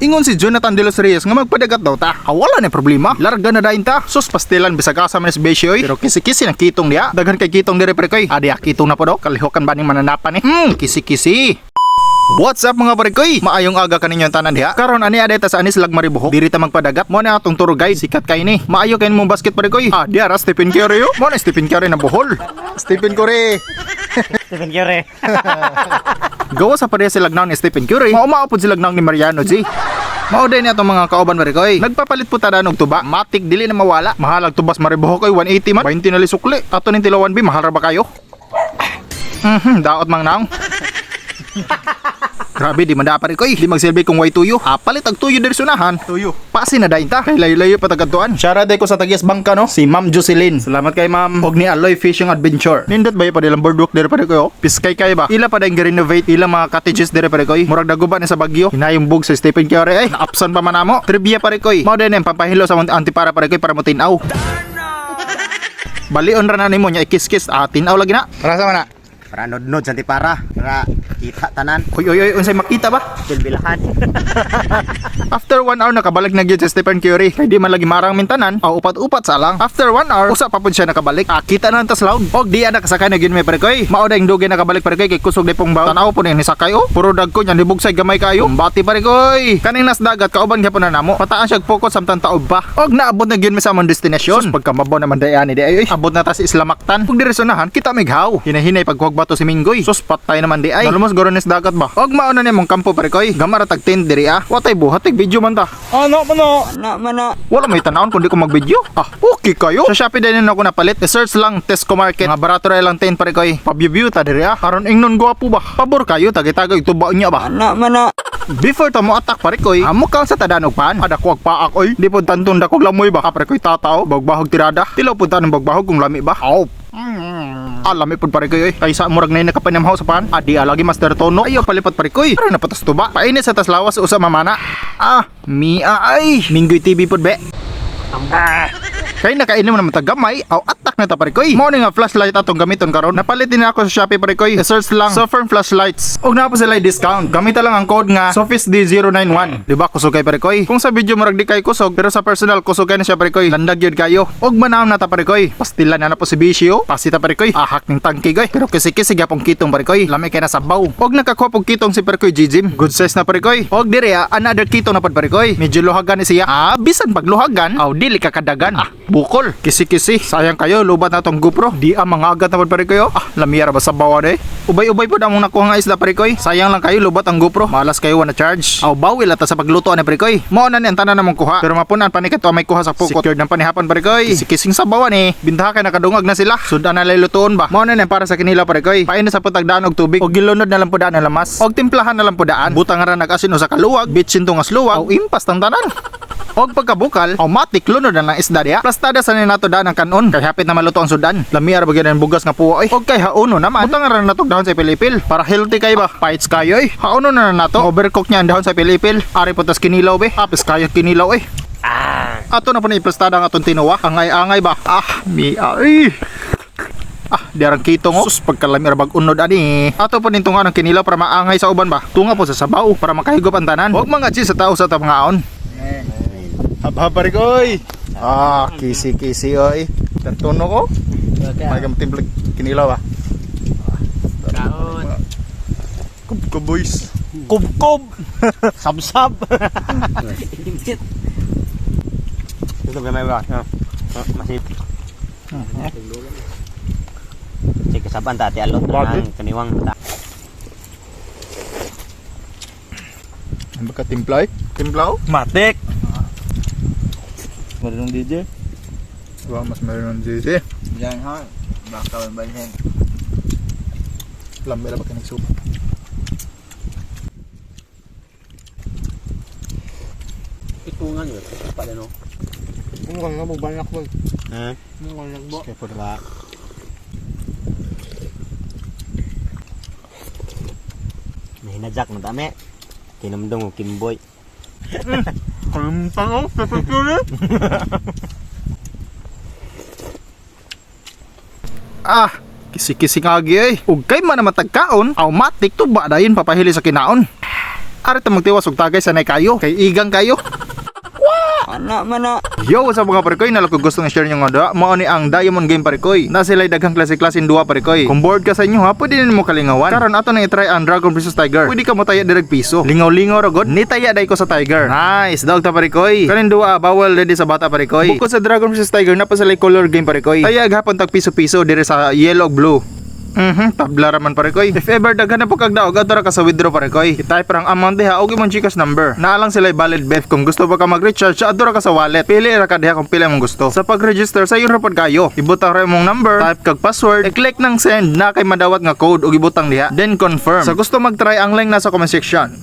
Ingon si Jonathan de los Reyes nga magpadagat daw ta. Ah, wala na problema. Larga na dayon ta. Sus, pastilan bisag asa man is besyo oy. Pero kisi-kisi ng kitong diya. Daghan kay kitong dire, pre koy. Adi kitong na po daw. Kalihokan ba ning mananapan eh. Kisi-kisi. What's up, mga parikoy? Maayong aga kaninyo tanan diha. Karon ani aday ta sa Anislag, Maribojoc. Diri ta magpadagat. Mo na atong tour guide, sikat kay ni. Maayo kay mong basket, parikoy. Ah, diara ra Stephen Curry yo. Mo na Stephen Curry na Bohol. Stephen Curry. Stephen Curry. Gawa sa pareha sila ni Stephen Curry. Mao mao pud sila ni Mariano G. Mao din atong mga kauban, parikoy. Nagpapalit po ta og tuba. Matik dili na mawala. Mahal ang tubas Maribojoc koy, 180 man. 20 na li sukli. Ato ning tilawan bi, mahal ra ba kayo? Daot mang naong. Grabe, di man dapat ko eh. Di magsilbi kung way tuyo. Ah, palit ang tuyo diri sunahan. Tuyo. Pasi na dayon ta. Kay layo-layo pa tagadtuan. Shara day ko sa Tagias Bangka no. Si Ma'am Jocelyn. Salamat kay Ma'am. Og ni Aloy Fishing Adventure. Nindot ba pa nilang boardwalk diri pa ko? Piskay kay ba? Ila pa dayong renovate ilang mga cottages diri pa ko. Murag daguba ni sa Bagyo. Hinayong bug sa Stephen Curry ay. Naapsan pa man namo. Trivia pa koy. Mao din ang pampahilo sa antipara pa koy para mo tinaw. Balion ra na nimo nya ikis-kis, ah, tinaw lagi na. Rasa man na. Para nodnod sa antipara. Para kita tanan. Uy, uy, uy, unsay makita ba? Bilbilahan. After 1 hour nakabalik na gyud si Stephen Curry. Kay di man lagi marang mintanan, aw upat-upat sa lang. After 1 hour, usa pa pud siya nakabalik. Ah, kita na tas loud. Og di ana kasakay na gyud may parekoy. Mao dayng dugay nakabalik parekoy kay kusog di pong baw. Tan-aw po ni sakay oh. Puro dagko nya nibugsay gamay kayo. Bati parekoy. Kaning nas dagat kauban gyapon na namo. Pataan siya pokot samtang taob pa. Og naabot na gyud mi sa among destinasyon. Sus, pagkamabaw naman day ani di ay. Abot na ta sa Isla Mactan. Kung diresonahan kita mighaw. Hinahinay pagkuhag bato si Minggoy. Sus, patay naman di ay. Nalumos goro nis dagat ba. Og mao na nimong kampo parekoy. Gamara tag tent diri ah. Watay buhat video man ta. Ano mano? Ano man. Wala may tanawon kundi ko mag-video. Ah, okay kayo. Sa Shopee din ako napalit. I-search lang Tesco Market. Mga barato ra lang 10 pare koy. Pa-view ta diri ah. Karon ingnon gwapo ba? Pabor kayo tagay-tagay tuba niya ba? Ano man. Before ta mo attack pare koy, amo kang sa tadan og pan. Ada ko paak oy. Di pud tantong dakog lamoy ba? Ah, pare koy tatao, bagbahog tirada. Tilaw pud ta ng bagbahog kung lami ba. Aw. Ah, lami pud pare koy oy. Kaysa murag nay nakapanamhaw sa pan. Adi alagi Master Tono. Ayo palipat pare koy. Pero napatas tuba. Painit sa tas lawas usa mamana. Ah, mia ay. Minggoy TV pud be. Ah. Kay nakainom naman ta gamay, aw attack na ta pare koy. Mao ni nga flashlight atong gamiton karon. Napalit din ako sa Shopee pare koy. I-search lang Sofirn flashlights. Og naa po sila discount. Gamita lang ang code nga SOFISD091. Di ba kusog kay pare koy? Kung sa video murag di kay kusog, pero sa personal kusog kay na siya pare koy. Landag yun kayo. Og manaam na ta pare koy. Pastilan na na po si Bisyo. Pasita pare koy. Ahak ning tangki goy. Pero kisi-kisi gyapon kitong pare koy. Lami kay na sabaw. Og nakakuha pog kitong si pare koy Jijim. Good size na pare koy. Og dire ah, another kitong na pod pare koy. Medyo luhagan ni siya. Ah, bisan pag luhagan, aw dili ka kadagan. Ah, bukol. Kisi-kisi. Sayang kayo, lubat na tong GoPro. Di ah, mga agat na pod pare koy. Oh. Ah, lamira ba sa bawa de? Ubay-ubay pod among nakuha nga isda pare koy. Sayang lang kayo, lubat ang GoPro. Malas kayo na charge. Aw bawi lata sa pagluto ani pare koy. Mao na ni ang tanan namong kuha. Pero mapunan pa ni kato may kuha sa pukot. Secured ng panihapan pare koy. Kisi-kising sa bawa ni. Bintaha kay nakadungag na sila. Sudan na lay lutuon ba. Mao na ni para sa kinila pare koy. Pain na sa putagdaan og tubig. Og gilunod na lang pudaan ang lamas. Og timplahan na lang pudaan. Butang ra nag-asin usa ka luwag, bitsin tungas luwag. Aw impas tang tanan. Og pagkabukal, automatic lunod na lang isda diya. Plastada sa ni nato daan ang kanon kay hapit na maluto ang sudan. Lami ra bagay ang bugas nga puwa oy. Og kay hauno naman. Butang ra natog dahon sa pilipil para healthy kay ba. Paits kayo oy. Hauno na na nato. Overcook niya ang dahon sa pilipil. Ari po tas kinilaw be. Apis kayo kinilaw oy. Ah. Ato na po na iplastada ang atong tinuwa. Angay-angay ba? Ah, mi ay. Ah, diarang kitong oh. Sus, pagkalami ra bag unod ani. Ato po ning tunga ng kinilaw para maangay sa uban ba. Tunga po sa sabaw para makahigop ang tanan. Huwag mga sa tao sa tamangaon. Habhab pare koy. Ah, kisi-kisi oy. Tertuno ko. May kam timple kinilaw ba. Kaon. Kub boys. Kub-kub. Sab-sab. Init. Ito gamay ba? Masip. Sige, kasaban ta ati alot Bakit? ang kaniwang ta. Ano ba ka timpla eh? Timplaw? Matik. Meron DJ. Diba, mas meron ng JJ. Yan ha. Baka balhin. Lambi ra ba kinig soup? Itungan yun. Pa no. Mukhang nga mo balak mo. Ha? Mukhang nagbo. Kaya po ba? Nahinadyak na dami. Kinamdong o kimboy. Kalimutan oh, Stephen Curry. Ah, kisi-kisi nga agi ay. Ug kay man naman tagkaon, automatic tuba dayon papahili sa kinaon. Ari ta magtiwas og tagay sanay kayo. Kay igang kayo. Ana man na. Yo, sa mga parikoy, nalako gusto nga share nyo nga doa. Mao ni ang Diamond Game, parikoy. Na sila'y daghang klase-klaseng duwa, parikoy. Kung bored ka sa inyo ha, pwede nimo kalingawan. Karon ato nang i-try ang Dragon Princess Tiger. Pwede ka mo taya direct piso. Lingaw-lingaw ra god. Nitaya day ko sa Tiger. Nice, dog ta, parikoy. Kanin duwa bawal ready sa bata, parikoy. Bukod sa Dragon Princess Tiger, na pa sila'y color game, parikoy. Taya gahapon tag piso-piso dire sa yellow ug blue. Tabla raman, pare koy. If ever daghan na po kag daog, adto ra ka sa withdraw, pare koy. I-type ra ang amount diha og imong GCash number. Naa lang sila valid BEF kung gusto ba ka mag-recharge, adto ra ka sa wallet. Pili ra ka diha kung pila imong gusto. Sa pag-register sayo ra pod kayo. Ibutang ra imong number, type kag password, i-click ng send na kay madawat nga code ug ibutang diha, then confirm. Sa gusto mag-try, ang link nasa comment section.